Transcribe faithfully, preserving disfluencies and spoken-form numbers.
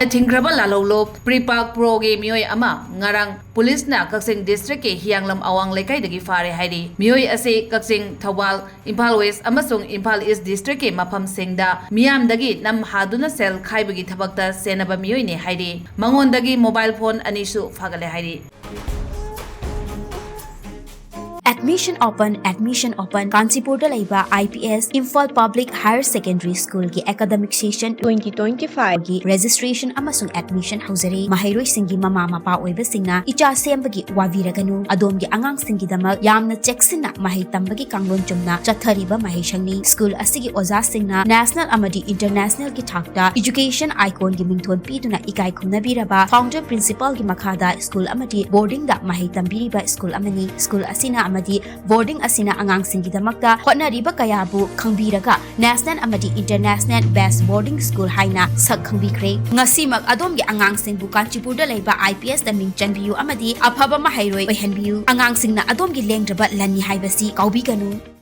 ꯊꯤꯡꯈ꯭ꯔꯕ ꯂꯥꯂꯧꯂꯨꯞ ꯄ꯭ꯔꯤꯄꯥꯛ ꯄ꯭ꯔꯣꯒꯤ ꯃꯤꯑꯣꯏ ꯑꯃ ꯉꯔꯥꯡ ꯄꯨꯂꯤꯁꯅ ꯀꯛꯆꯤꯡ ꯗꯤꯁꯇ꯭ꯔꯤꯛꯀꯤ ꯍꯤꯌꯥꯡꯂꯝ ꯑꯋꯥꯡ ꯂꯩꯀꯥꯏꯗꯒꯤ ꯐꯥꯔꯦ ꯍꯥꯏꯔꯤ꯫ ꯃꯤꯑꯣꯏ ꯑꯁꯤ ꯀꯛꯆꯤꯡ, ꯊꯧꯕꯥꯜ, ꯏꯝꯐꯥꯜ ꯋꯦꯁ ꯑꯃꯁꯨꯡ ꯏꯝꯐꯥꯜ ꯏꯁ ꯗꯤꯁꯇ꯭ꯔꯤꯛꯀꯤ ꯃꯐꯝꯁꯤꯡꯗ ꯃꯤꯌꯥꯝꯗꯒꯤ ꯅꯝ ꯍꯥꯗꯨꯅ ꯁꯦꯜ ꯈꯥꯏꯕꯒꯤ ꯊꯕꯛꯇ ꯁꯦꯟꯅꯕ ꯃꯤꯑꯣꯏꯅꯤ ꯍꯥꯏꯔꯤ꯫ ꯃꯉꯣꯟꯗꯒꯤ ꯃꯣꯕꯥꯏꯜ ꯐꯣꯟ ꯑꯅꯤꯁꯨ ꯐꯥꯒꯠꯂꯦ ꯍꯥꯏꯔꯤ꯫ Admission open, admission open꯫ ꯀꯥꯟꯆꯤꯄꯨꯔꯗ ꯂꯩꯕ I P S Imphal public higher secondary ꯁ꯭ꯀꯨꯜꯒꯤ ꯑꯦꯀꯥꯗꯃꯤꯛ ꯁꯦꯁꯟ twenty twenty-five ꯒꯤ ꯔꯦꯖꯤꯁꯇ꯭ꯔꯦꯁꯟ ꯑꯃꯁꯨꯡ ꯑꯦꯗꯃꯤꯁꯟ ꯍꯧꯖꯔꯦ꯫ ꯃꯍꯩꯔꯣꯏꯁꯤꯡꯒꯤ ꯃꯃꯥ ꯃꯄꯥ ꯑꯣꯏꯕꯁꯤꯡꯅ ꯏꯆꯥ ꯁꯦꯝꯕꯒꯤ ꯋꯥꯕꯤꯔꯒꯅꯨ꯫ ꯑꯗꯣꯝꯒꯤ ꯑꯉꯥꯡꯁꯤꯡꯒꯤꯗꯃꯛ ꯌꯥꯝꯅ ꯆꯦꯛꯁꯤꯟꯅ ꯃꯍꯩ ꯇꯝꯕꯒꯤ ꯀꯥꯡꯂꯣꯟ ꯆꯨꯝꯅ ꯆꯠꯊꯔꯤꯕ ꯃꯍꯩꯁꯪꯅꯤ꯫ ꯁ꯭ꯀꯨꯜ ꯑꯁꯤꯒꯤ ꯑꯣꯖꯥꯁꯤꯡꯅ ꯅꯦꯁꯅꯦꯜ ꯑꯃꯗꯤ ꯏꯟꯇꯔꯅꯦꯁꯅꯦꯜꯒꯤ ꯊꯥꯛꯇ ꯏꯖꯨꯀꯦꯁꯟ ꯑꯥꯏꯀꯣꯟꯒꯤ ꯃꯤꯡꯊꯣꯟ ꯄꯤꯗꯨꯅ ꯏꯀꯥꯏ ꯈꯨꯝꯅꯕꯤꯔꯕ ꯐꯥꯎꯟꯗꯔ ꯄ꯭ꯔꯤꯟꯁꯤꯄꯥꯜꯒꯤ ꯃꯈꯥꯗ ꯁ꯭ꯀꯨꯜ ꯑꯃꯗꯤ ꯕꯣꯔꯗꯤꯡꯗ ꯃꯍꯩ ꯇꯝꯕꯤꯔꯤꯕ ꯁ꯭ꯀꯨꯜ ꯑꯃꯅꯤ꯫ ꯁ꯭ꯀꯨꯜ ꯑꯁꯤꯅ ꯑꯃꯗꯤ ꯕꯣꯔꯗꯤꯡ ꯑꯁꯤꯅ ꯑꯉꯥꯡꯁꯤꯡꯒꯤꯗꯃꯛꯇ ꯍꯣꯠꯅꯔꯤꯕ ꯀꯌꯥꯕꯨ ꯈꯪꯕꯤꯔꯒ ꯅꯦꯁꯅꯦꯜ ꯑꯃꯗꯤ ꯏꯟꯇꯔꯅꯦꯁꯅꯦꯜ ꯕꯦꯁ ꯕꯣꯔꯗꯤꯡ ꯁ꯭ꯀꯨꯜ ꯍꯥꯏꯅ ꯁꯛ ꯈꯪꯕꯤꯈ꯭ꯔꯦ꯫ ꯉꯁꯤꯃꯛ ꯑꯗꯣꯝꯒꯤ ꯑꯉꯥꯡꯁꯤꯡꯕꯨ ꯀꯥꯟꯆꯤꯄꯨꯔꯗ ꯂꯩꯕ I P S ꯇ ꯃꯤꯡ ꯆꯟꯕꯤꯌꯨ ꯑꯃꯗꯤ ꯑꯐꯕ ꯃꯍꯩꯔꯣꯏ ꯑꯣꯏꯍꯟꯕꯤꯌꯨ꯫ ꯑꯉꯥꯡꯁꯤꯡꯅ ꯑꯗꯣꯝꯒꯤ ꯂꯦꯡꯗ꯭ꯔꯕ ꯂꯟꯅꯤ ꯍꯥꯏꯕꯁꯤ ꯀꯥꯎꯕꯤꯒꯅꯨ꯫